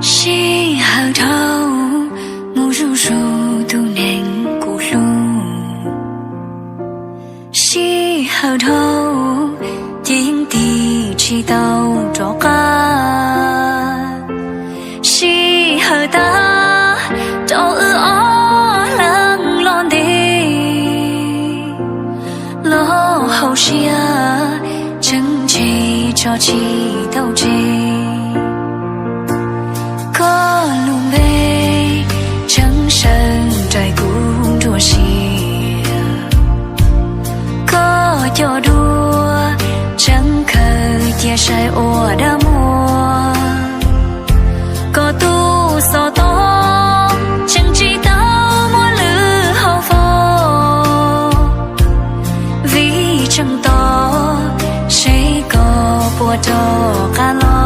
Sij hawm dhau mus zuj zus tus neeg kuv hlub. Sij hawm dhau ces yeej tig tsis tau rov qab. Sij hawm tag rau wb ob leeg los ntev, los hauv siab tseem ntshe tso tsis tau tseg. Koj lub npe tseem sawv nraim kuv nruab siab. Koj cov duab tseem khaws cia saib ua dab muag. Koj tus xov tooj tseem tsis tau muaj lwm hauv fo, vim tseem tos seb koj puas rov qab los.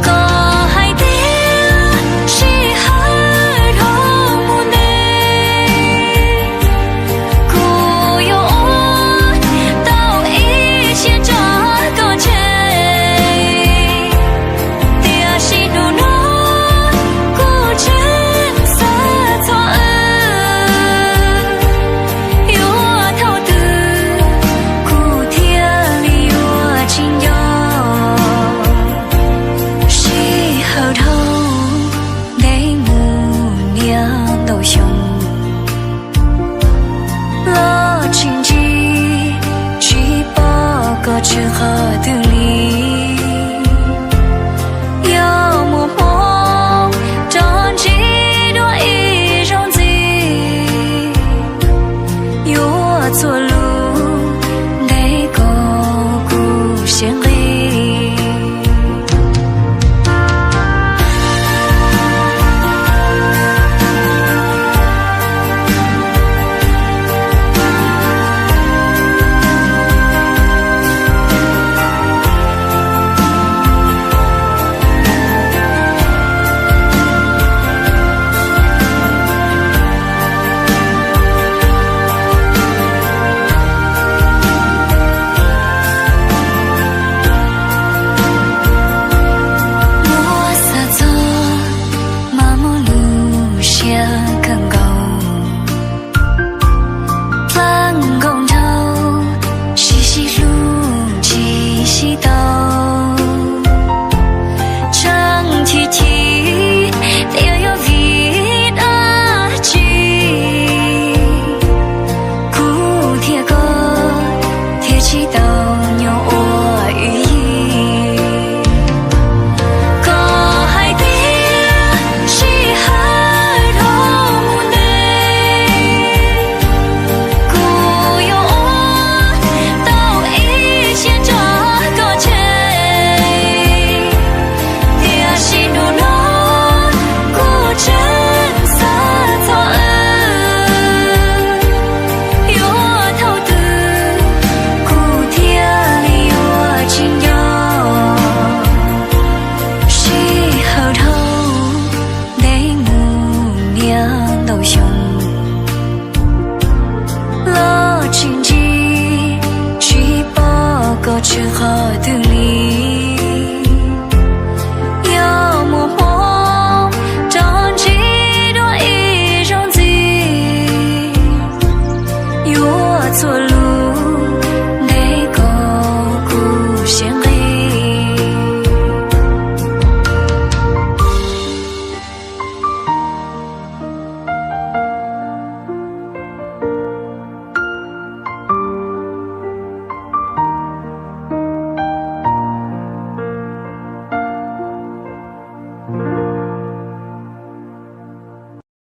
Koj hais tias sij hawm dhau mus ntev, kuv yuav ua tau ib siab tso koj tseg. Tiam sis hnub no kuv tseem xav txog wb, yuav thaum twg kuv thiaj li yuav tsis nco. Sij hawm dhau ntev mus niaj ntau xyoo, los tsis ntsib tsis pom koj tshwm qhov twg li. Yog muaj hmoo rov ntsib dua ib zaug ntxiv, yuav txhua lub ntev koj kuv siab nqis. Muab xav txog mas muaj lub siab kawg nkaus, dlaab nkaus nraug sib sib hlub tsis sib tau. Tseem chim chim tias yog vim dab tsi kuv thiab koj thiaj tsis tau nyob ua ib yig. Koj hais tias sij hawm dhau mus ntev, kuv yuav ua tau ib siab tso koj tseg. Tiam sis hnub no kuv tseem xav txog wb, yuav thaum twg kuv thiaj li yuav tsis nco. Sij hawm dhau ntev mus niaj ntau xyoo, los tsis ntsib tsis pom koj tshwm qhov twg li.